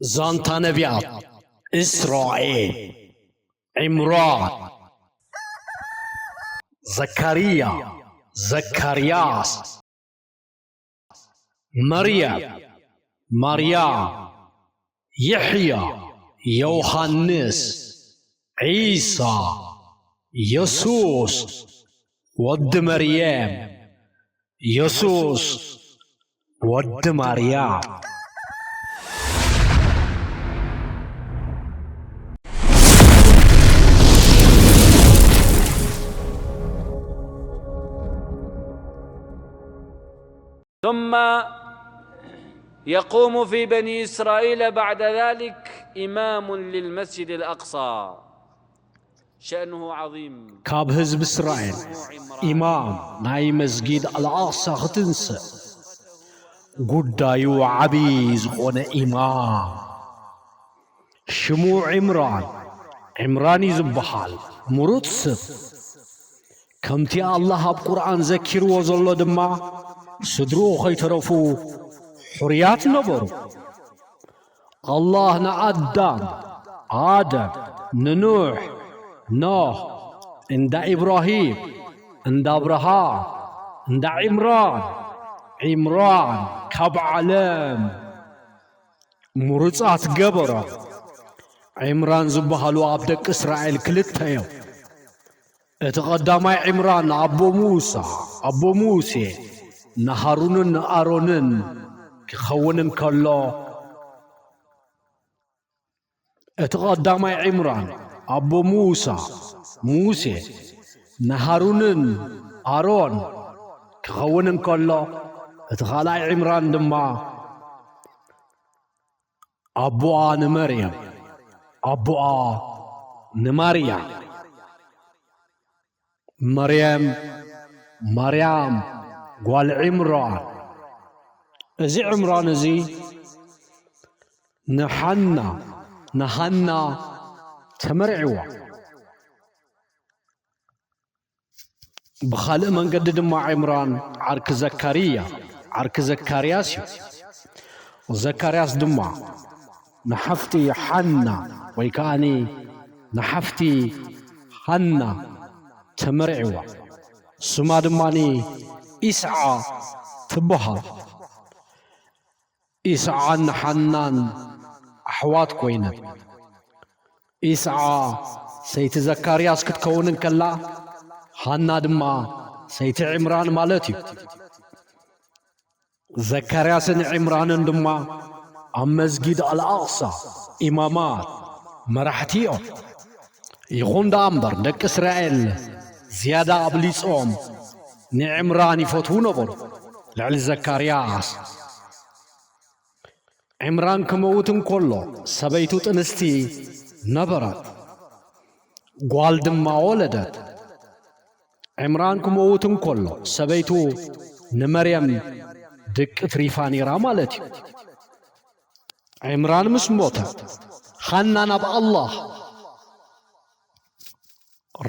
ዛንታ ነቢያት፣ እስራኤል፣ ዕምራን፣ ዘካርያ፣ ዘካርያስ፣ መርየም፣ ማርያም፣ የሕያ፣ ዮሃንስ፣ ዒሳ፣ የሱስ፣ ወዲ መርየም፣ የሱስ፣ ወዲ ማርያም። ثم يقوم في بني إسرائيل بعد ذلك إمام للمسجد الأقصى. شأنه عظيم. ካብ ህዝቢ እስራኤል ኢማም ናይ መስጊድ ኣልኣቕሳ ክትንስእ ጉዳዩ ዓቢ ዝኾነ ኢማም ሽሙ ዕምራን፣ ዕምራን እዩ ዝበሃል፣ ምሩጽ ስም። ከምቲ ኣላህ ኣብ ቁርኣን ዘኪርዎ ዘሎ ድማ፣ ስድርኡ ኸይተረፉ ሕሩያት ነበሩ። ኣላህ ንኣዳም፣ ኣደም፣ ንኑሕ፣ ኖህ፣ እንዳ ኢብራሂም፣ እንዳ ኣብርሃም፣ እንዳ ዕምራን፣ ዕምራን ካብ ዓለም ምሩጻት ገበሮም። ዕምራን ዝበሃሉ ኣብ ደቂ እስራኤል ክልተ እዮም። እቲ ቐዳማይ ዕምራን ኣቦ ሙሳ፣ ኣቦ ሙሴ፣ ንሃሩንን ንኣሮንን ክኸውን እንከሎ፣ እቲ ቐዳማይ ዕምራን ኣቦ ሙሳ፣ ሙሴ፣ ንሃሩንን ኣሮን ክኸውን እንከሎ፣ እቲ ኻልኣይ ዕምራን ድማ ኣቦኣ ንመርየም፣ ኣቦኣ ንማርያም። መርየም፣ ማርያም፣ ጓል ዕምራን። እዚ ዕምራን እዚ ንሓና፣ ንሃና ተመርዕዋ። ብኻልእ መንገዲ ድማ ዕምራን ዓርኪ ዘካርያ፣ ዓርኪ ዘካርያስ እዩ። ዘካርያስ ድማ ንሓፍቲ ሓና ወይ ከኣኒ ንሓፍቲ ሃና ተመርዕዋ። ስማ ድማ ኢስዓ ትበሃል። ኢስዓን ሓናን ኣሕዋት ኮይነን። ኢስዓ ሰይቲ ዘካርያስ ክትከውን እንከላ፣ ሃና ድማ ሰይቲ ዕምራን ማለት እዩ። ዘካርያስን ዕምራንን ድማ ኣብ መስጊድ ኣልኣቕሳ ኢማማት፣ መራሕቲ እዮም። ይኹን ደኣ እምበር፣ ደቂ እስራኤል ዝያዳ ኣብሊጾም ንዕምራን ይፈትዉ ነበሩ፣ ልዕሊ ዘካርያስ። ዕምራን ክመውት እንከሎ፣ ሰበይቱ ጥንስቲ ነበረት፣ ጓል ድማ ወለደት። ዕምራን ክመውት እንከሎ፣ ሰበይቱ ንመርየም ድቂ ትሪፋ ነይራ ማለት እዩ። ዕምራን ምስ ሞተ፣ ሃና ናብ ኣላህ፣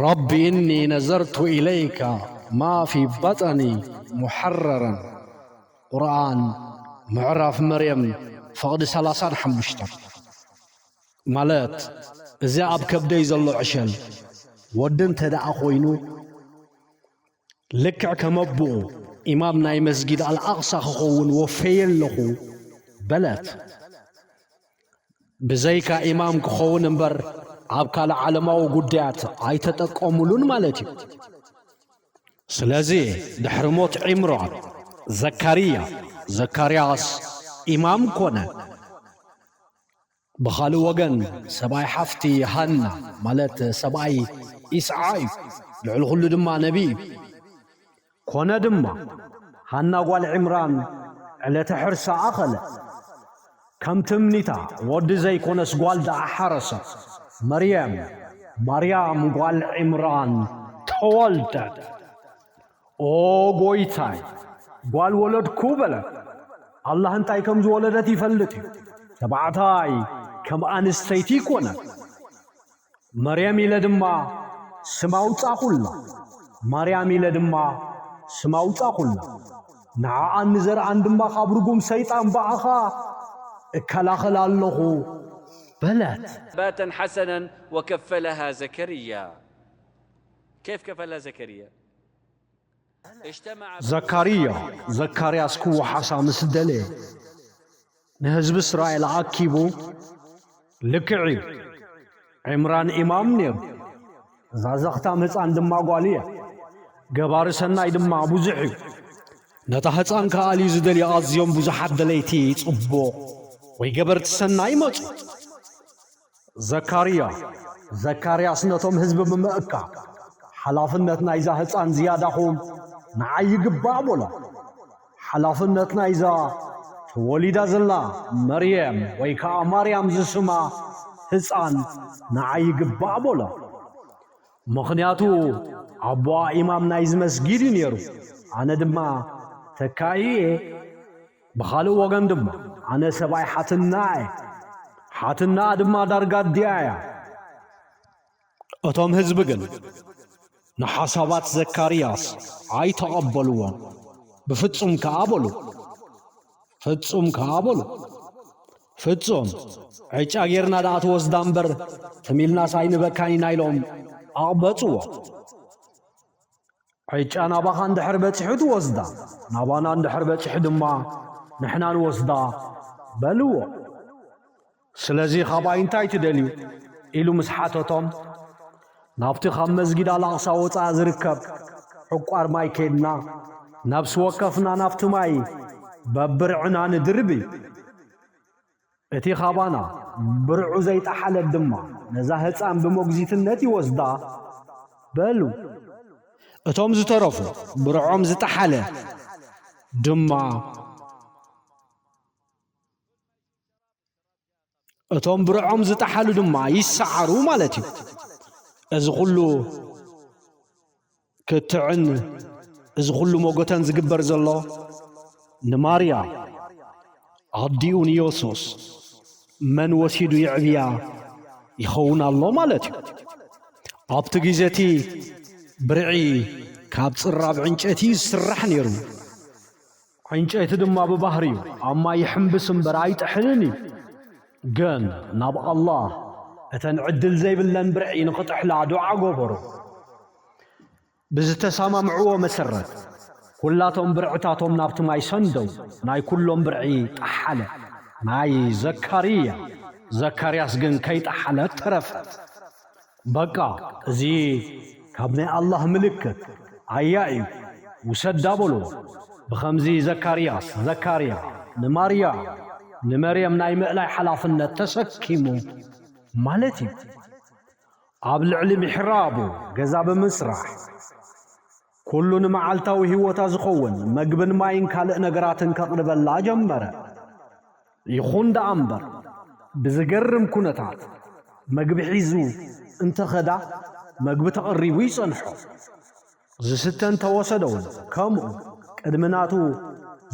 ረቢ እኒ ነዘርቱ ኢለይካ ማ ፊ በጠኒ ሙሐረረን። ቁርኣን፣ ምዕራፍ መርየም፣ ፈቕዲ ሰላሳን ሓሙሽተን። ማለት፣ እዚ ኣብ ከብደይ ዘሎ ዕሸል ወዲ እንተ ደኣ ኾይኑ፣ ልክዕ ከም ኣቦኡ ኢማም ናይ መስጊድ ኣልኣቕሳ ክኸውን ወፈየ ኣለኹ በለት። ብዘይካ ኢማም ክኸውን እምበር ኣብ ካልእ ዓለማዊ ጉዳያት ኣይተጠቀሙሉን ማለት እዩ። ስለዚ ድሕሪ ሞት ዒምራን፣ ዘካርያ፣ ዘካርያስ ኢማም ኮነ። ብኻልእ ወገን፣ ሰብኣይ ሓፍቲ ሃና፣ ማለት ሰብኣይ ኢስዓ እዩ፣ ልዕሊ ኹሉ ድማ ነቢይ እዩ። ኮነ ድማ፣ ሃና ጓል ዒምራን ዕለተ ሕርሳ ኣኸለ። ከም ትምኒታ፣ ወዲ ዘይኮነስ ጓል ደኣ ሓረሰ። መርየም፣ ማርያም ጓል ዒምራን ተወልደት። ኦ ጎይታይ፣ ጓል ወለድኩ በለት። ኣላህ እንታይ ከም ዝወለደት ይፈልጥ እዩ። ተባዕታይ ከም ኣንስተይቲ ኣይኮነን። መርየም ኢለ ድማ ስም ኣውጻኹላ። ማርያም ኢለ ድማ ስም ኣውጻኹላ። ንዓኣን ንዘርኣን ድማ ካብ ርጉም ሰይጣን ብኣኻ እከላኸል ኣለኹ በለት። باتا حسنا وكفلها زكريا. كيف كفلها زكريا؟ اجتمع ዘካርያ ዘካርያስ ክወሓሳ ምስ ደለየ ንህዝቢ እስራኤል ኣኪቡ ልክዕ እዩ። ዕምራን ኢማም ነይሩ። እዛ ዘኽታም ህፃን ድማ ጓል እያ። ገባሪ ሰናይ ድማ ብዙሕ እዩ። ነታ ህፃን ክኣልዩ ዝደልዩ ኣዝዮም ብዙሓት ደለይቲ ፅቡቕ ወይ ገበርቲ ሰናይ ይመፁ። ዘካርያ ዘካርያስ ነቶም ህዝቢ ብምእካ ሓላፍነት ናይዛ ህፃን ዝያዳኹም ንዓይ ይግባእ በሎ። ሓላፍነት ናይዛ ተወሊዳ ዘላ መርየም ወይ ከዓ ማርያም ዝስማ ህፃን ንዓይ ይግባእ በሎ። ምኽንያቱ ኣቦኣ ኢማም ናይዚ መስጊድ እዩ ነይሩ። ኣነ ድማ ተካኢ እየ። ብኻልእ ወገን ድማ ኣነ ሰብኣይ ሓትንኣ እየ። ሓትንኣ ድማ ዳርጋ ኣዲኣ እያ። እቶም ህዝቢ ግን ንሓሳባት ዘካርያስ ኣይተቐበልዎን። ብፍጹም ከኣ በሉ። ፍጹም ከኣ በሉ። ፍጹም ዕጫ ጌርና ደኣ ትወስዳ እምበር ትም ኢልናስ ኣይንበካን ኢና ኢሎም ኣቕበጽዎ። ዕጫ ናባኻ እንድሕር በጺሑ ትወስዳ፣ ናባና እንድሕር በጺሑ ድማ ንሕና ንወስዳ በልዎ። ስለዚ ካብኣይ እንታይ ትደልዩ? ኢሉ ምስ ሓተቶም፣ ናብቲ ካብ መስጊድ ኣልኣቕሳ ወጻኢ ዝርከብ ዕቋር ማይ ከድና፣ ነፍሲ ወከፍና ናብቲ ማይ በብርዕና ንድርቢ። እቲ ካባና ብርዑ ዘይጠሓለት ድማ ነዛ ህጻን ብሞግዚትነት ይወስዳ በሉ። እቶም ዝተረፉ ብርዖም ዝጠሓለ ድማ እቶም ብርዖም ዝጠሓሉ ድማ ይሰዓሩ ማለት እዩ። እዚ ኩሉ ክትዕን እዚ ኩሉ ሞጎተን ዝግበር ዘሎ ንማርያ ኣዲኡ ንዮሱስ መን ወሲዱ የዕብያ ይኸውን ኣሎ ማለት እዩ። ኣብቲ ግዜ እቲ ብርዒ ካብ ጽራብ ዕንጨይቲ እዩ ዝስራሕ ነይሩ። ዕንጨይቲ ድማ ብባህሪኡ ኣብ ማይ ይሕምብስ እምበር ኣይጥሕልን እዩ። ግን ናብ ኣላህ እተን ዕድል ዘይብለን ብርዒ ንኽጥሕላ ዱዓ ገበሩ። ብዝተሰማምዕዎ መሰረት ኩላቶም ብርዕታቶም ናብቲ ማይ ሰንደው። ናይ ኩሎም ብርዒ ጠሓለ። ናይ ዘካርያ ዘካርያስ ግን ከይጠሓለት ተረፈት። በቃ እዚ ካብ ናይ ኣላህ ምልክት ኣያ እዩ። ውሰዳ በልዎ። ብኸምዚ ዘካርያስ ዘካርያ ንማርያ ንመርየም ናይ ምእላይ ሓላፍነት ተሰኪሙ ማለት እዩ። ኣብ ልዕሊ ምሕራቡ ገዛ ብምስራሕ ኩሉ ንመዓልታዊ ህይወታ ዝኸውን መግብን ማይን ካልእ ነገራትን ከቕርበላ ጀመረ። ይኹን ደኣ እምበር ብዝገርም ኩነታት መግቢ ሒዙ እንተኸዳ መግቢ ተቐሪቡ ይጸንሖ። ዝስተ እንተወሰደ እውን ከምኡ ቅድሚ ናቱ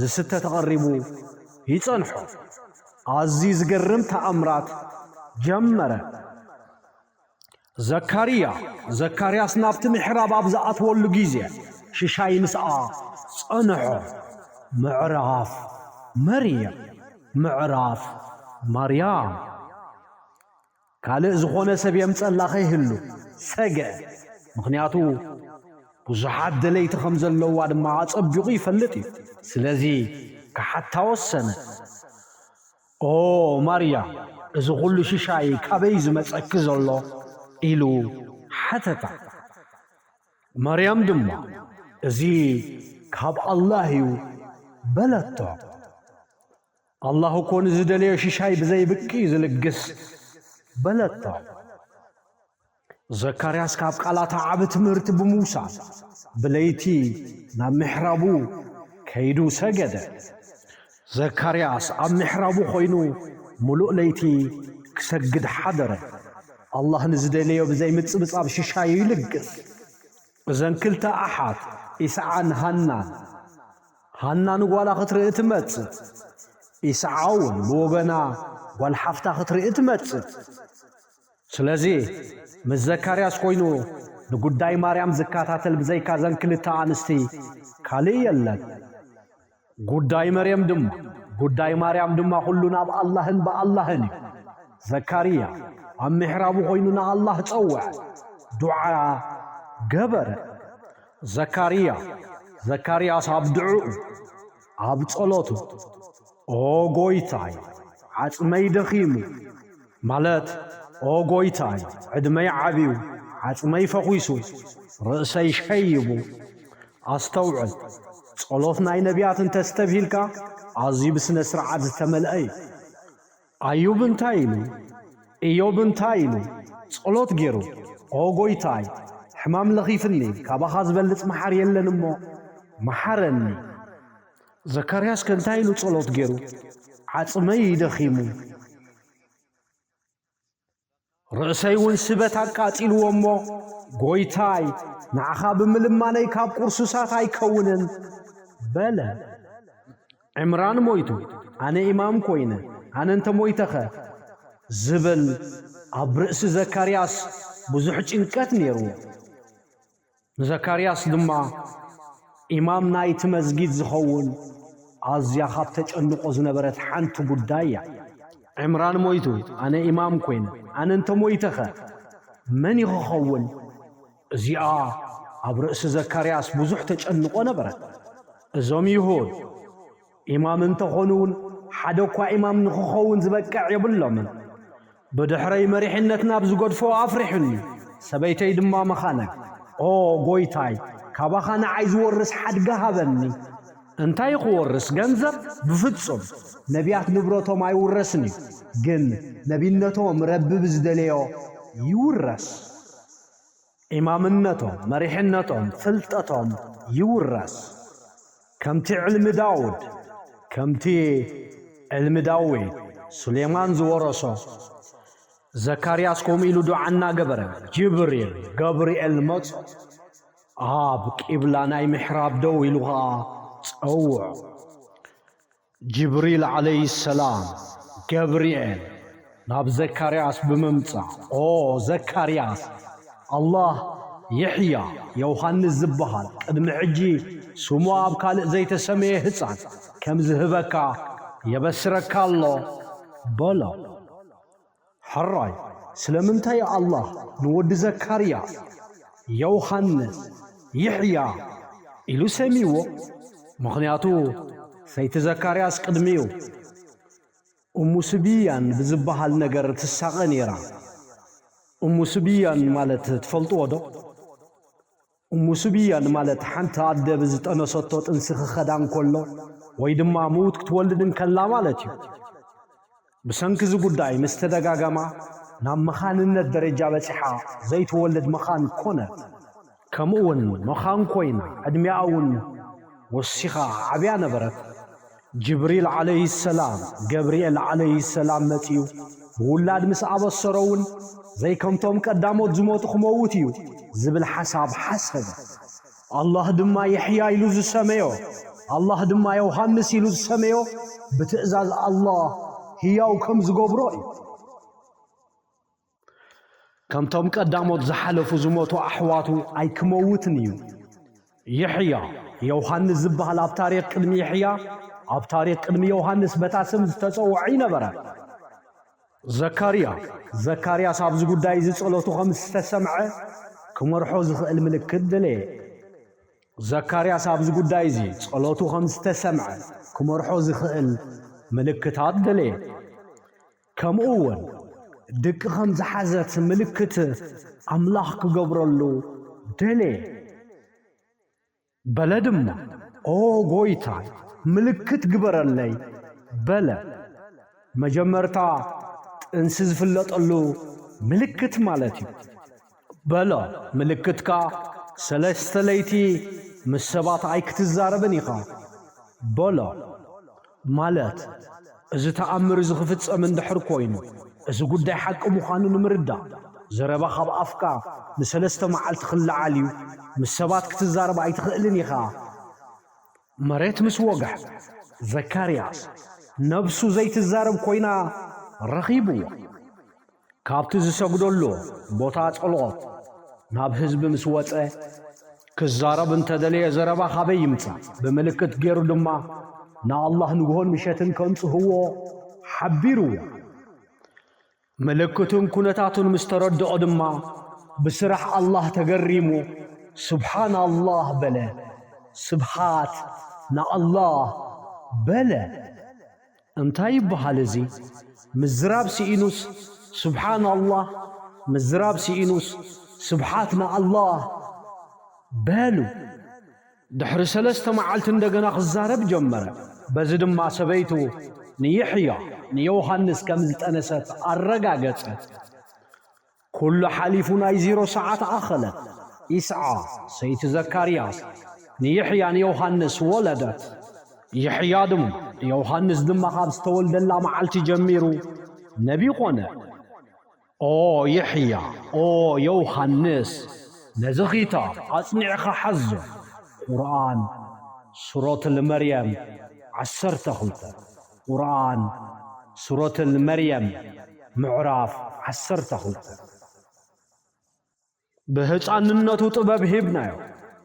ዝስተ ተቐሪቡ ይጸንሖ። ኣዝዩ ዝገርም ተኣምራት ጀመረ። ዘካርያ ዘካርያስ ናብቲ ምሕራብ ኣብ ዝኣትወሉ ግዜ ሽሻይ ምስኣ ጸንሖ። ምዕራፍ መርየም ምዕራፍ ማርያም። ካልእ ዝኾነ ሰብ የምጸላ ከይህሉ ሰግአ። ምኽንያቱ ብዙሓት ደለይቲ ከም ዘለዋ ድማ ኣጸቢቑ ይፈልጥ እዩ። ስለዚ ክሓታ ወሰነ። ኦ ማርያ፣ እዚ ኹሉ ሽሻይ ካበይ ዝመጸኪ ዘሎ? ኢሉ ሓተታ። ማርያም ድማ እዚ ካብ ኣላህ እዩ በለቶ። ኣላህ እኮ ንዝደለዮ ሽሻይ ብዘይ ብቂ እዩ ዝልግስ በለቶ። ዘካርያስ ካብ ቃላታ ዓቢ ትምህርቲ ብምውሳድ ብለይቲ ናብ ምሕራቡ ከይዱ ሰገደ። ዘካርያስ ኣብ ምሕራቡ ኮይኑ ምሉእ ለይቲ ክሰግድ ሓደረ። ኣላህ ንዝደለዮ ብዘይ ምጽብጻብ ሽሻዩ ይልግስ። እዘን ክልተ ኣሓት ኢስዓን ሃናን፣ ሃና ንጓላ ክትርኢ ትመጽእ፣ ኢስዓ እውን ብወገና ጓል ሓፍታ ክትርኢ ትመጽእ። ስለዚ ምስ ዘካርያስ ኮይኑ ንጉዳይ ማርያም ዝከታተል ብዘይካ እዘን ክልተ ኣንስቲ ካልእ የለን። ጉዳይ መርየም ድማ ጉዳይ ማርያም ድማ ኩሉ ናብ ኣላህን ብኣላህን እዩ። ዘካርያ ኣብ ምሕራቡ ኮይኑ ንኣላህ ጸውዐ፣ ዱዓ ገበረ። ዘካርያ፣ ዘካርያስ ኣብ ድዑኡ፣ ኣብ ጸሎቱ፣ "ኦ ጎይታይ፣ ዓጽመይ ደኺሙ፣ ማለት፣ ኦ ጎይታይ፣ ዕድመይ ዓብዩ፣ ዓጽመይ ፈኺሱ፣ ርእሰይ ሸይቡ." ኣስተውዕል፣ ጸሎት ናይ ነቢያት እንተስተብሂልካ፣ ኣዝዩ ብስነ ስርዓት ዝተመልአ እዩ። ኣዩብ እንታይ ኢሉ? ኢዮብ እንታይ ኢሉ? ጸሎት ገይሩ፣ "ኦ ጎይታይ፣ ሕማም ለኺፍኒ፣ ካባኻ ዝበልጽ መሓር የለን እሞ፣ መሓረኒ።" ዘካርያስ ከ እንታይ ኢሉ ጸሎት ገይሩ? "ዓጽመይ ደኺሙ፣ ርእሰይ እውን ስበት ኣቃጺልዎ እሞ፣ ጎይታይ፣ ንዓኻ ብምልማነይ ካብ ቁርሱሳት ኣይከውንን" በለ። ዕምራን ሞይቱ፣ ኣነ ኢማም ኮይነ፣ ኣነ እንተ ሞይተኸ? ዝብል ኣብ ርእሲ ዘካርያስ ብዙሕ ጭንቀት ነይርዎ። ንዘካርያስ ድማ ኢማም ናይቲ መስጊድ ዝኸውን ኣዝያ ካብ ተጨንቆ ዝነበረት ሓንቲ ጉዳይ እያ። ዕምራን ሞይቱ፣ ኣነ ኢማም ኮይነ፣ ኣነ እንተ ሞይተኸ መን እዩ ክኸውን? እዚኣ ኣብ ርእሲ ዘካርያስ ብዙሕ ተጨንቆ ነበረት። እዞም ይሁድ ኢማም እንተኾኑ እውን ሓደ እኳ ኢማም ንኽኸውን ዝበቅዕ የብሎምን። ብድሕረይ መሪሕነት ናብ ዝገድፎ ኣፍሪሑኒ፣ ሰበይተይ ድማ መኻነ። ኦ ጎይታይ፣ ካባኻ ንዓይ ዝወርስ ሓድጋ ሃበኒ። እንታይ ክወርስ? ገንዘብ? ብፍጹም። ነቢያት ንብረቶም ኣይውረስን እዩ፣ ግን ነቢነቶም ረቢ ብዝደለዮ ይውረስ። ኢማምነቶም፣ መሪሕነቶም፣ ፍልጠቶም ይውረስ። ከምቲ ዕልሚ ዳውድ፣ ከምቲ ዕልሚ ዳዊት ሱሌማን ዝወረሶ። ዘካርያስ ከምኡ ኢሉ ዱዓ እናገበረ፣ ጅብሪል፣ ገብርኤል መጾ። ኣብ ቂብላ ናይ ምሕራብ ደው ኢሉ ኸኣ ጸውዖ። ጅብሪል ዓለይሂ ሰላም፣ ገብርኤል፣ ናብ ዘካርያስ ብምምጻእ፣ "ኦ ዘካርያስ፣ ኣላህ ይሕያ ዮሃንስ ዝበሃል ቅድሚ ሕጂ ስሙ ኣብ ካልእ ዘይተሰመየ ህጻን ከም ዝህበካ የበስረካ ኣሎ" በሎ። ሕራይ፣ ስለምንታይ ኣላህ ንወዲ ዘካርያስ ዮሃንስ ይሕያ ኢሉ ሰምይዎ? ምኽንያቱ ሰይቲ ዘካርያስ ቅድሚኡ እሙ ስብያን ብዝበሃል ነገር ትሳቐ ነይራ። እሙ ስብያን ማለት ትፈልጥዎ ዶ? እሙ ስብያን ማለት ሓንቲ ኣደ ብዝጠነሰቶ ጥንሲ ክኸዳ እንከሎ ወይ ድማ ምዉት ክትወልድ እንከላ ማለት እዩ። ብሰንኪ እዚ ጉዳይ ምስ ተደጋገማ ናብ መኻንነት ደረጃ በጺሓ ዘይትወልድ መኻን ኮነት። ከምኡ እውን መኻን ኮይና ዕድሚኣ እውን ወሲኻ ዓብያ ነበረት። ጅብሪል ዓለይሂ ሰላም፣ ገብርኤል ዓለይሂ ሰላም መጺኡ ብውላድ ምስ ኣበሰሮ እውን ዘይከምቶም ቀዳሞት ዝሞቱ ክመውት እዩ ዝብል ሓሳብ ሓሰበ። ኣላህ ድማ የሕያ ኢሉ ዝሰመዮ፣ ኣላህ ድማ ዮሃንስ ኢሉ ዝሰመዮ ብትእዛዝ ኣላህ ህያው ከም ዝገብሮ እዩ። ከምቶም ቀዳሞት ዝሓለፉ ዝሞቱ ኣሕዋቱ ኣይክመውትን እዩ። ይሕያ፣ ዮሃንስ ዝበሃል ኣብ ታሪኽ ቅድሚ ይሕያ፣ ኣብ ታሪኽ ቅድሚ ዮሃንስ በታ ስም ዝተጸውዐ ይነበረ። ዘካርያ፣ ዘካርያስ ኣብዚ ጉዳይ እዚ ጸሎቱ ከም ዝተሰምዐ ክመርሖ ዝኽእል ምልክት ደለየ። ዘካርያስ ኣብዚ ጉዳይ እዚ ጸሎቱ ከም ዝተሰምዐ ክመርሖ ዝኽእል ምልክታት ደለየ። ከምኡ እውን ድቂ ከም ዝሓዘት ምልክት ኣምላኽ ክገብረሉ ደለየ። በለ ድማ፣ "ኦ ጎይታይ፣ ምልክት ግበረለይ" በለ። መጀመርታ ጥንሲ ዝፍለጠሉ ምልክት ማለት እዩ። በሎ፣ ምልክትካ ሰለስተ ለይቲ ምስ ሰባት ኣይክትዛረብን ኢኻ። በሎ፣ ማለት፣ እዚ ተኣምር እዚ ክፍጸም እንድሕር ኮይኑ፣ እዚ ጉዳይ ሓቂ ምዃኑ ንምርዳእ፣ ዘረባ ካብ ኣፍካ ንሰለስተ መዓልቲ ክለዓል እዩ፣ ምስ ሰባት ክትዛረብ ኣይትኽእልን ኢኻ። መሬት ምስ ወግሐ፣ ዘካርያስ ነብሱ ዘይትዛረብ ኮይና ረኺብዎ። ካብቲ ዝሰግደሉ ቦታ ጸሎት ናብ ህዝቢ ምስ ወጸ፣ ክዛረብ እንተደለየ ዘረባ ካበይ ይምጻእ? ብምልክት ገይሩ ድማ ንኣላህ ንግሆን ምሸትን ከንጽህዎ ሓቢርዎ። ምልክቱን ኩነታቱን ምስ ተረድኦ ድማ ብስራሕ ኣላህ ተገሪሙ፣ "ስብሓን ኣላህ" በለ። "ስብሓት ንኣላህ" በለ። እንታይ ይበሃል እዚ? ምዝራብ ስኢኑስ "ስብሓን ኣላህ"፣ ምዝራብ ስኢኑስ "ስብሓት ንኣላህ" በሉ። ድሕሪ ሰለስተ መዓልቲ እንደገና ክዛረብ ጀመረ። በዚ ድማ ሰበይቱ ንይሕያ፣ ንዮሃንስ ከም ዝጠነሰት ኣረጋገጸት። ኩሉ ሓሊፉ ናይ ዜሮ ሰዓት ኣኸለት። ኢስዓ፣ ሰይቲ ዘካርያስ፣ ንይሕያ ንዮሃንስ ወለደት። ይሕያ ድማ፣ ዮሃንስ ድማ ካብ ዝተወልደላ መዓልቲ ጀሚሩ ነቢ ኾነ። ኦ ይሕያ፣ ኦ ዮሃንስ፣ ነዚ ኺታብ ኣጽኒዕኻ ሓዞ። ቁርኣን ሱረቱል መርየም ዓሰርተ ክልተ። ቁርኣን ሱረቱል መርየም ምዕራፍ ዓሰርተ ክልተ። ብህፃንነቱ ጥበብ ሂብናዮ፣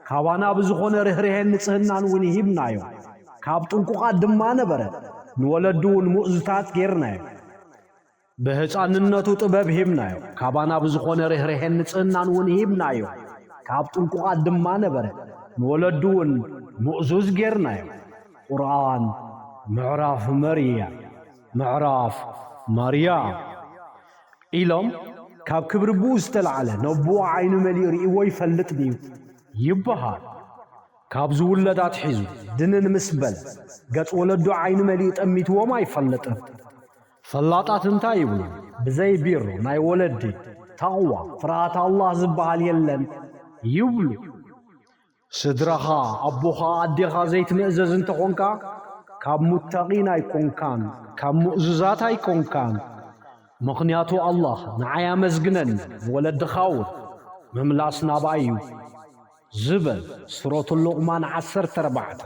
ካባና ብዝኾነ ርህርሄን ንጽህናን እውን ሂብናዮ። ካብ ጥንቁቓት ድማ ነበረ፣ ንወለዱ እውን ምኡዝታት ጌርናዮ። ብህፃንነቱ ጥበብ ሂብናዮ፣ ካባና ብዝኾነ ርህርሄን ንጽህናን እውን ሂብናዮ። ካብ ጥንቁቓት ድማ ነበረ፣ ንወለዱ እውን ምኡዙዝ ጌርናዮ። ቁርኣን ምዕራፍ መርየም፣ ምዕራፍ ማርያም ኢሎም፣ ካብ ክብሪ ብኡ ዝተላዕለ ነቦኡ ዓይኑ መሊኡ ርእይዎ ይፈልጥ ድዩ? ይበሃል። ካብ ዝውለድ ኣትሒዙ ድንን ምስ በለ፣ ገጽ ወለዱ ዓይኒ መሊኡ ጠሚትዎም ኣይፈልጥን። ፈላጣት እንታይ ይብሉ? ብዘይ ቢሮ ናይ ወለዲ፣ ታቕዋ፣ ፍርሃት ኣላህ ዝበሃል የለን ይብሉ። ስድራኻ፣ ኣቦኻ፣ ኣዴኻ ዘይትምእዘዝ እንተኾንካ፣ ካብ ሙተቒን ኣይኮንካን፣ ካብ ምእዙዛት ኣይኮንካን። ምኽንያቱ ኣላህ ንዓይ ኣመስግነኒ፣ ንወለድኻ እውን ምምላስ ናብኣ እዩ ዝበል። ሱረቱ ሉቕማን ዓሰርተ ኣርባዕተ።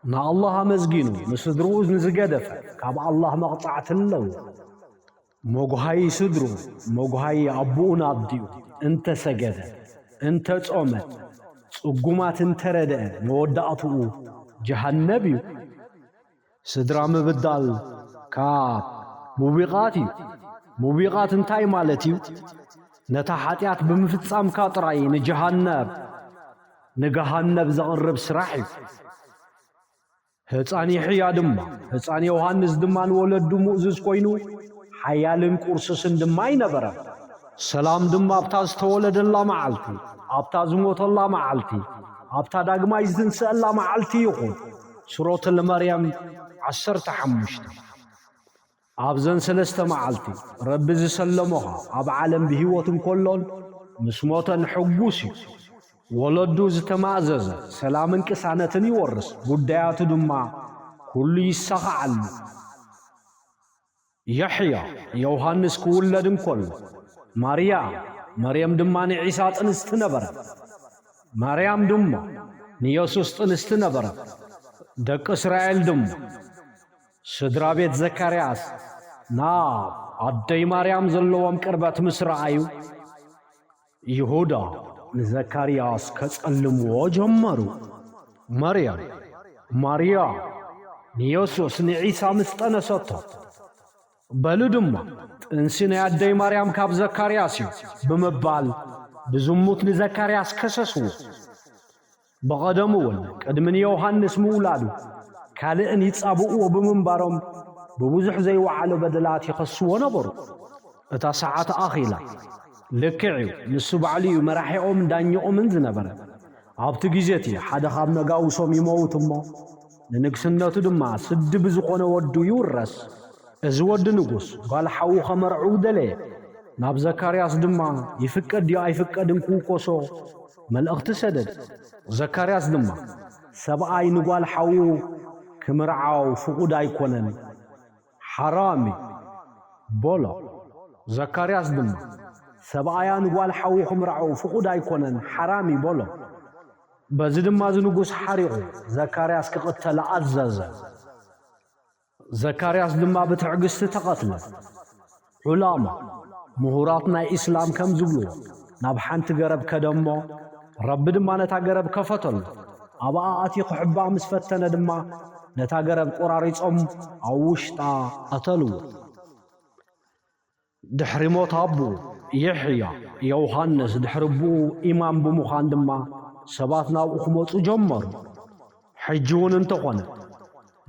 ንኣላህ ኣመስጊኑ ንስድርኡ ንዝገደፈ፣ ካብ ኣላህ መቕጻዕቲ ኣለዎ። መጉሃይ ስድሩ፣ መጉሃይ ኣቦኡን ኣዲኡ እንተሰገደ፣ እንተጾመ፣ ጽጉማት እንተረድአ፣ መወዳእትኡ ጀሃነብ እዩ። ስድራ ምብዳል ካብ ሙቢቓት እዩ። ሙቢቓት እንታይ ማለት እዩ? ነታ ሓጢኣት ብምፍጻምካ ጥራይ ንጀሃነብ፣ ንገሃነብ ዘቕርብ ስራሕ እዩ። ህጻን ይሕያ ድማ፣ ህጻን ዮሃንስ ድማ ንወለዱ ምእዙዝ ኮይኑ፣ ሓያልን ቁርሱስን ድማ ኣይነበረን። ሰላም ድማ ኣብታ ዝተወለደላ መዓልቲ፣ ኣብታ ዝሞተላ መዓልቲ፣ ኣብታ ዳግማይ ዝትንስአላ መዓልቲ ይኹን። ሱረቱል መርየም ዓሰርተ ሓሙሽተ። ኣብዘን ሰለስተ መዓልቲ፣ ረቢ ዝሰለሞኻ ኣብ ዓለም ብህይወት እንከሎን ምስ ሞተን ሕጉስ እዩ። ወለዱ ዝተማእዘዘ ሰላምን ቅሳነትን ይወርስ፣ ጉዳያቱ ድማ ኩሉ ይሳኻዓሉ። የሕያ፣ ዮሃንስ ክውለድ እንከሎ፣ ማርያ፣ መርየም ድማ ንዒሳ ጥንስቲ ነበረት። ማርያም ድማ ንየሱስ ጥንስቲ ነበረት። ደቂ እስራኤል ድማ፣ ስድራ ቤት ዘካርያስ፣ ናብ ኣደይ ማርያም ዘለዎም ቅርበት ምስ ረኣዩ፣ ይሁዳ ንዘካርያስ ከጸልምዎ ጀመሩ። መርያም፣ ማርያ፣ ንየሱስ ንዒሳ ምስ ጠነሰቶ፣ በሉ ድማ፣ ጥንሲ ናይ ኣደይ ማርያም ካብ ዘካርያስ እዩ ብምባል ብዝሙት ንዘካርያስ ከሰስዎ። ብቐደሙ እውን ቅድሚ ንዮሃንስ ምውላዱ ካልእን ይጻብእዎ ብምንባሮም ብብዙሕ ዘይወዓሎ በደላት ይኸስዎ ነበሩ። እታ ሰዓት ኣኺላ። ልክዕ እዩ፣ ንሱ ባዕሉ እዩ መራሒኦምን ዳኛኦምን ዝነበረ። ኣብቲ ግዜ እቲ ሓደ ካብ ነጋውሶም ይመውት እሞ፣ ንንግስነቱ ድማ ስዲ ብዝኾነ ወዱ ይውረስ። እዚ ወዲ ንጉስ ጓል ሓዉ ከመርዕዉ ደለየ። ናብ ዘካርያስ ድማ ይፍቀድ ድዩ ኣይፍቀድን ክውከሶ መልእኽቲ ሰደደ። ዘካርያስ ድማ፣ "ሰብኣይ ንጓል ሓዉ ክምርዓው ፍቑድ ኣይኮነን፣ ሓራም እዩ" በሎ። ዘካርያስ ድማ፣ "ሰብኣያ ንጓል ሓዉ ክምርዓው ፍቑድ ኣይኮነን፣ ሓራም እዩ" በሎ። በዚ ድማ እዚ ንጉስ ሓሪቑ ዘካርያስ ክቕተል ኣዘዘ። ዘካርያስ ድማ ብትዕግስቲ ተቐትለ። ዑላማ፣ ምሁራት ናይ ኢስላም ከም ዝብልዎ፣ ናብ ሓንቲ ገረብ ከደ እሞ፣ ረቢ ድማ ነታ ገረብ ከፈተሉ። ኣብኣ ኣትዩ ክሕባእ ምስ ፈተነ ድማ፣ ነታ ገረብ ቆራሪጾም ኣብ ውሽጣ ቀተልዎ። ድሕሪ ሞት ኣቦኡ የሕያ፣ ዮሃንስ ድሕሪ ኣቦኡ ኢማም ብምዃን ድማ ሰባት ናብኡ ክመጹ ጀመሩ። ሕጂ እውን እንተኾነ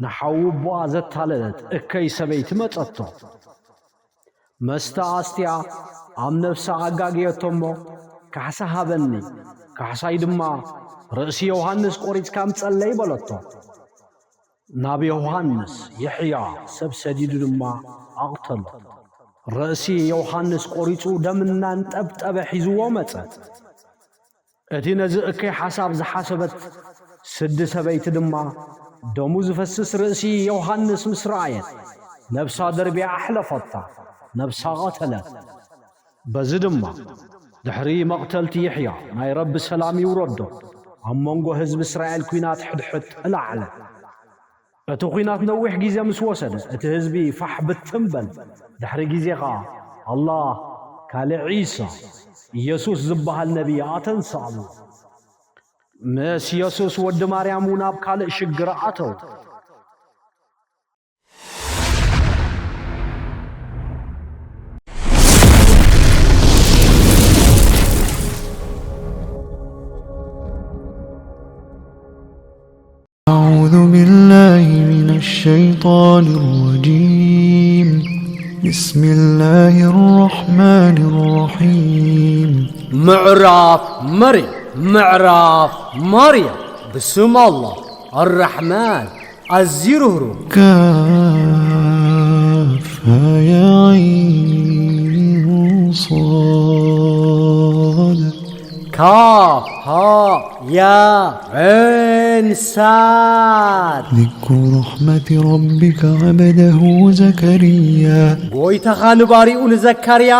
ንሓዉ ኣቦኣ ዘታለለት እከይ ሰበይቲ መጸቶ። መስተ ኣስትያ ኣብ ነፍሳ ኣጋግየቶ እሞ፣ "ካሕሳ ሃበኒ፣ ካሕሳይ ድማ ርእሲ ዮሃንስ ቆሪጽካ ኣምጸለይ" በለቶ። ናብ ዮሃንስ የሕያ ሰብ ሰዲዱ ድማ ኣቕተሎ። ርእሲ ዮሃንስ ቆሪጹ ደም እናንጠብጠበ ሒዝዎ መጸ። እቲ ነዚ እከይ ሓሳብ ዝሓሰበት ስዲ ሰበይቲ ድማ ደሙ ዝፈስስ ርእሲ ዮሃንስ ምስ ረኣየት፣ ነብሳ ደርብያ ኣሕለፈታ፣ ነብሳ ቐተለት። በዚ ድማ ድሕሪ መቕተልቲ የሕያ ናይ ረቢ ሰላም ይውረዶ፣ ኣብ መንጎ ህዝቢ እስራኤል ኲናት ሕድሕድ ተላዕለ። እቲ ኲናት ነዊሕ ግዜ ምስ ወሰደ፣ እቲ ህዝቢ ፋሕ ብትን በል። ድሕሪ ግዜ ኸኣ፣ ኣላህ ካልእ ዒሳ፣ ኢየሱስ ዝበሃል ነብዪ ኣተንስኣሉ። ምስ የሱስ ወዲ ማርያም እውን ኣብ ካልእ ሽግር ኣተው። أعوذ بالله من الشيطان الرجيم. بسم الله الرحمن الرحيم. ምዕራፍ መርየም። ምዕራፍ መርየም። ብስም ኣላህ ኣራሕማን፣ ኣዝዩ ርህሩህ። كهيعص. ካፍ፣ ሃ፣ ያ፣ ዒን፣ ሳድ። ذكر رحمة ربك عبده زكريا. ጎይታኻ ንባሪኡ ንዘካርያ፣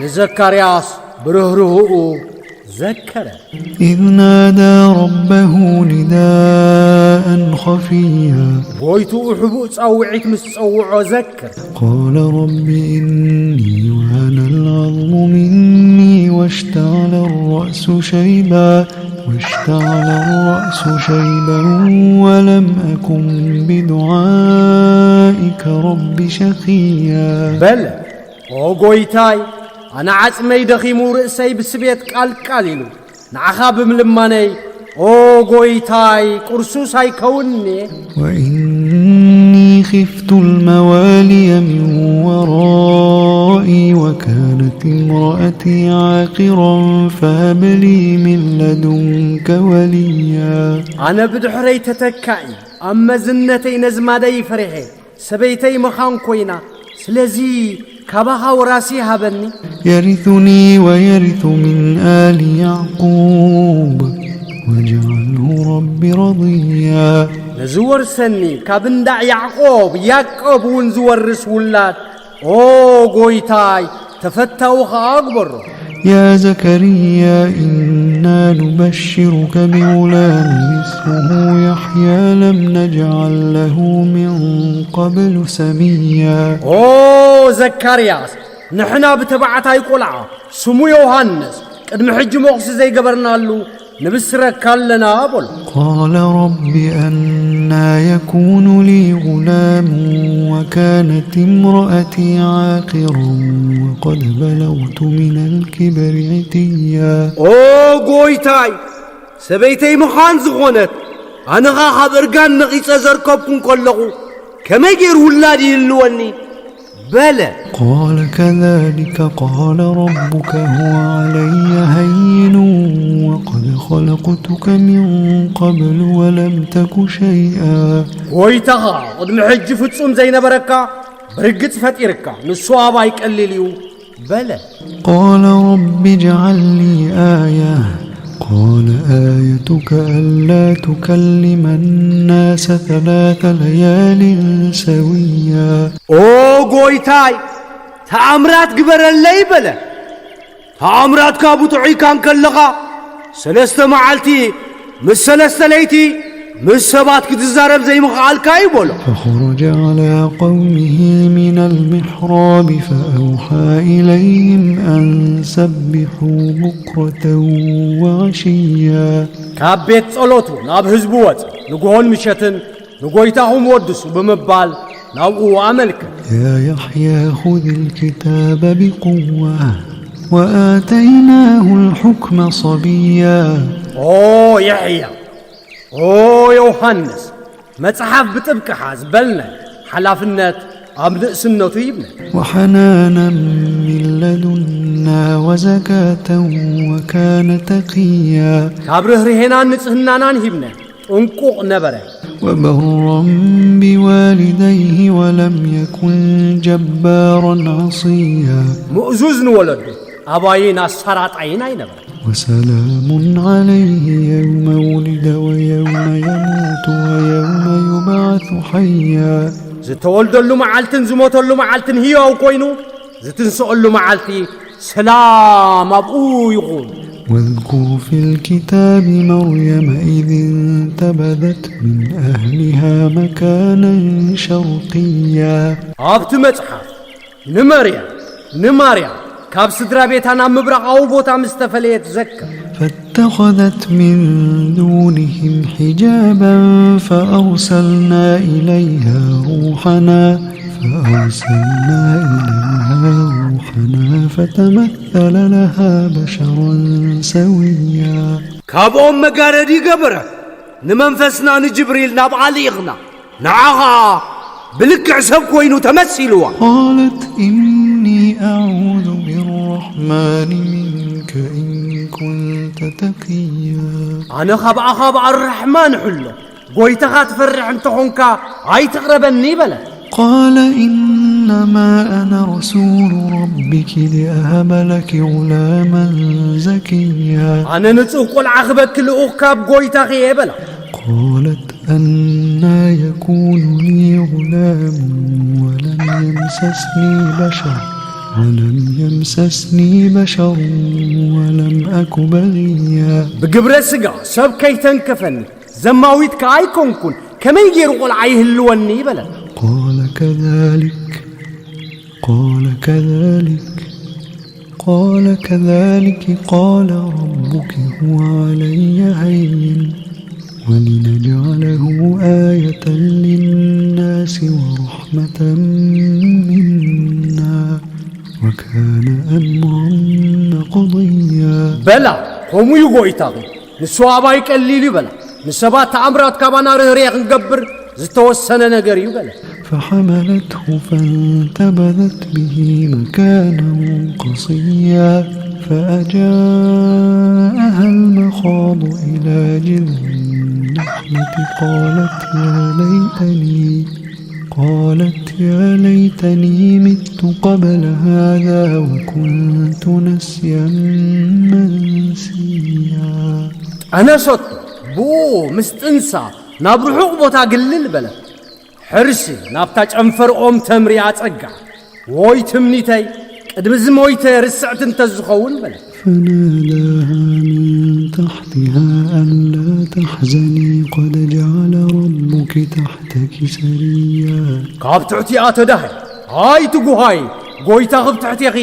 ንዘካርያስ ብርህርህኡ ዘከረ። إذ نادى ربه نداء خفيا. ጎይትኡ ሕቡእ ጻውዒት ምስ ጸውዖ ዘክር። قال رب إني وهن العظم مني واشتعل الرأس شيبا، واشتعل الرأس شيبا ولم أكن بدعائك رب شقيا. በለ፣ ኦ ጎይታይ፣ ኣነ ዓጽመይ ደኺሙ፣ ርእሰይ ብስቤት ቃልቃል ኢሉ። ንዓኻ ብምልማነይ፣ ኦ ጎይታይ፣ ቁርሱስ ኣይከውን'የ። وإني خفت الموالي من ورائي وكانت امرأتي عاقرا فهب لي من لدنك وليا. ኣነ ብድሕረይ ተተካኢ፣ ኣብ መዝነተይ ነዝማደይ ፈሪሐ። ሰበይተይ መኻን ኮይና፣ ስለዚ ካባኻ ወራሲ ሃበኒ። يرثني ويرث من آل يعقوب واجعله رب رضيا. ንዝወርሰኒ ካብ እንዳ ያዕቆብ፣ ያዕቆብ እውን ዝወርስ ውላድ፣ ኦ ጎይታይ፣ ተፈታዊ ኸኣ ግበሮ። يا زكريا إنا نبشرك بغلام اسمه يحيى لم نجعل له من قبل سميا. ኦ ዘካርያስ፣ ንሕና ብተባዕታይ ቆልዓ ስሙ ዮሃንስ ቅድሚ ሕጂ ሞኽሲ ዘይገበርናሉ ንብስረካ ኣለና በሎ። قال رب أنى يكون لي غلام وكانت امرأتي عاقرا وقد بلغت من الكبر عتيا. ኦ ጎይታይ፣ ሰበይተይ መኻን ዝኾነት፣ ኣነ ኸኣ ካብ እርጋን ነቒጸ ዘርከብኩ እንከለኹ፣ ከመይ ገይሩ ውላድ ይህልወኒ? በለ። قال كذلك قال ربك هو علي هين وقد خلقتك من قبل ولم تك شيئا. ጎይታኻ ቅድሚ ሕጂ ፍጹም ዘይነበረካ ብርግጽ ፈጢርካ፣ ንሱ ኣባይ ቀሊል እዩ በለ። قال رب اجعل لي آية قال آيتك ألا تكلم الناس ثلاث ليال سويا. ኦ ጎይታይ፣ ተኣምራት ግበረለይ በለ። ተኣምራትካ ብጥዑይካ እንከለኻ፣ ሰለስተ መዓልቲ ምስ ሰለስተ ለይቲ ምስ ሰባት ክትዛረብ ዘይምኽኣልካ እዩ በሎ። فخرج على قومه من المحراب فأوحى إليهم أن سبحوا بكرة وعشيا. ካብ ቤት ጸሎቱ ናብ ህዝቡ ወጸ። ንግሆን ምሸትን ንጎይታኹም ወድሱ ብምባል ናብኡ ኣመልከት። يا يحيى خذ الكتاب بقوة وآتيناه الحكم صبيا ኦ የሕያ፣ ኦ ዮሃንስ፣ መጽሓፍ ብጥብቂ ሓዝ በልና። ሓላፍነት ኣብ ንእስነቱ ይብነ። وحنانا من لدنا وزكاة وكان تقيا ካብ ርህርሄናን ንጽህናናን ሂብነ፣ ጥንቁቕ ነበረ። وبرا بوالديه ولم يكن جبارا عصيا ምእዙዝ ንወለዱ ኣባይን ኣሳራጣይን ኣይነበረ። وسلام عليه يوم ولد ويوم يموت ويوم يبعث حيا ዝተወልደሉ መዓልትን ዝሞተሉ መዓልትን ህያው ኮይኑ፣ ዝትንስኦሉ መዓልቲ ሰላም ኣብኡ ይኹን። واذكر في الكتاب مريم إذ انتبذت من أهلها مكانا شرقيا ኣብቲ መጽሓፍ ንመርያም ንማርያም ካብ ስድራ ቤታ ናብ ምብራቓዊ ቦታ ምስ ተፈለየት ዘክር። فاتخذت من دونهم حجابا فأرسلنا إليها روحنا فأرسلنا إليها روحنا فتمثل لها بشرا سويا ካብኦም መጋረዲ ገበረ። ንመንፈስና ንጅብሪል ናብኣ ልኢኽና። ንዓ ኸኣ ብልክዕ ሰብ ኮይኑ ተመሲልዋ። قالت إني أعوذ بالرحمن منك إن كنت تقيا ኣነ ካብ ኣኻብ ኣርራሕማን ሕሎ፣ ጎይታኻ ትፈርሕ እንተኾንካ ኣይትቕረበኒ በለት። قال إنما أنا رسول ربك لأهب لك غلاما زكيا ኣነ ንጹህ ቆልዓ ክበኪ ልኡኽ ካብ ጎይታኺ እየ በላ። قالت أنى يكون لي غلام ولم يمسسني بشر ولم يمسسني بشر ولم أك بغيا ብግብረ ስጋ ሰብ ከይተንከፈኒ፣ ዘማዊት ከኣ ኣይኮንኩን፣ ከመይ ገይሩ ቆልዓ ይህልወኒ በለት። قال كذلك قال كذلك قال كذلك قال ربك هو علي هين ولنجعله آية للناس ورحمة منا وكان أمرا مقضيا በላ ከምኡ እዩ ጎይታኺ፣ ንሱ ኣባይ ቀሊል እዩ በላ። ንሰባት ተኣምራት ካባና ርህርየ ክንገብር ዝተወሰነ ነገር እዩ በለ። فحملته فانتبذت به مكانا قصيا فأجاءها المخاض إلى جذع النخلة قالت يا ليتني قالت يا ليتني مت قبل هذا وكنت نسيا منسيا ጠነሰቶ፣ ብኡ ምስ ጥንሳ ናብ ርሑቕ ቦታ ግልል በለት። ሕርሲ ናብታ ጨንፈር ኦም ተምሪ ኣጸጋ። ወይ ትምኒተይ፣ ቅድሚ ዝሞይተ ርስዕቲ እንተዝኸውን በለት። فناداها من تحتها ألا تحزني قد جعل ربك تحتك سريا ካብ ትሕቲኣ ተዳሃይ፣ ኣይትጉሃይ፣ ጎይታ ክብ ትሕቴኺ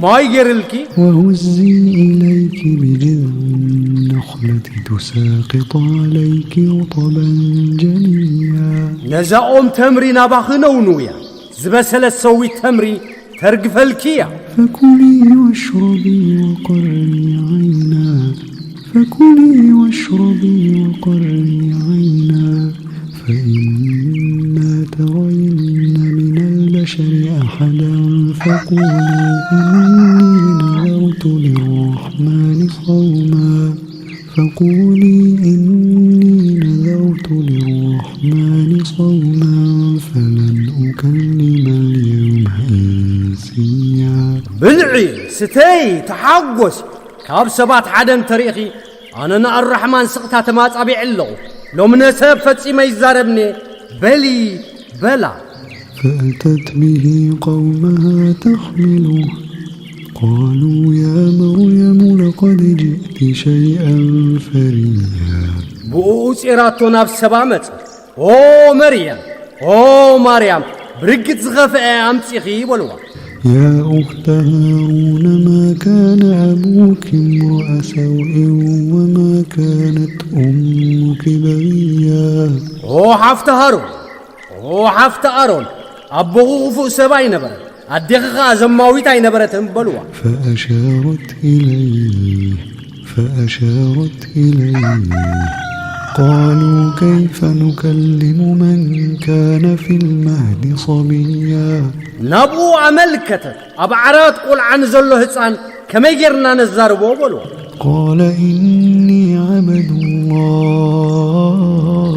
ማይ ገይርልኪ። وهزي إليك بجذع النخلة تساقط عليك رطبا جنيا ነዛ ኦም ተምሪ ናባኺ ነውንውያ፣ ዝበሰለት ሰዊት ተምሪ ተርግፈልኪ እያ። فكلي واشربي وقري عينا فكلي واشربي وقري عينا فإما ترين من البشر أحدا فقولي إني نذرت للرحمن صوما فقولي إني نذرت للرحمن صوما فلن أكلم اليوم إنسيا ብልዒ፣ ስተይ፣ ተሓጎስ። ካብ ሰባት ሓደ እንተሪእኺ፣ ኣነ ንኣራሕማን ስቕታ ተማጻቢዐ ኣለኹ። ሎሚ ነሰብ ፈጺመ ይዛረብኒ በሊ በላ። فأتت به قومها تحمله قالوا يا مريم لقد جئت شيئا فريا ብኡ ጺራቶ ናብ ሰባ መጸ። ኦ መርያም፣ ኦ ማርያም፣ ብርግጽ ዝኸፍአ ኣምጺኺ በልዋ። يا أخت هارون، ما كان أبوك امرأ سوء وما كانت أمك بغيا. ኦ ሓፍቲ ሃሮን፣ ኦ ሓፍቲ ኣሮን፣ ኣቦኹ ክፉእ ሰብ ኣይነበረን፣ ኣዴኺ ኸኣ ዘማዊት ኣይነበረትን በልዋ። فأشارت إليه فأشارت إليه. قالوا كيف نكلم من كان في المهد صبيا. ናብኡ ኣመልከተት፣ ኣብ ዓራት ቁልዓ ንዘሎ ህጻን ከመይ ጌርና ነዛርቦ በልዋ። قال إني عبد الله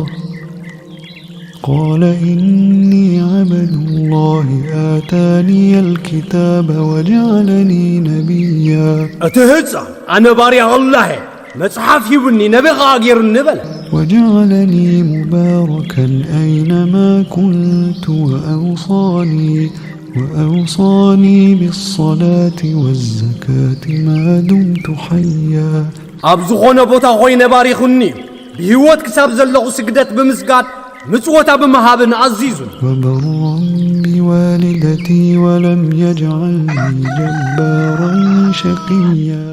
قال إني عبد الله آتاني الكتاب وجعلني نبيا. እቲ ህጻን ኣነ ባርያ ኣላህ እየ፣ መጽሓፍ ሂቡኒ፣ ነቢ ኸኣ ጌሩኒ በለ። وجعلني مباركا أينما كنت وأوصاني وأوصاني بالصلاة والزكاة ما دمت حيا. ኣብ ዝኾነ ቦታ ኾይነ ባሪኹኒ እዩ። ብህይወት ክሳብ ዘለኹ ስግደት ብምስጋድ ምጽወታ ብምሃብን ኣዚዙን። وبرا بوالدتي ولم يجعلني جبارا شقيا.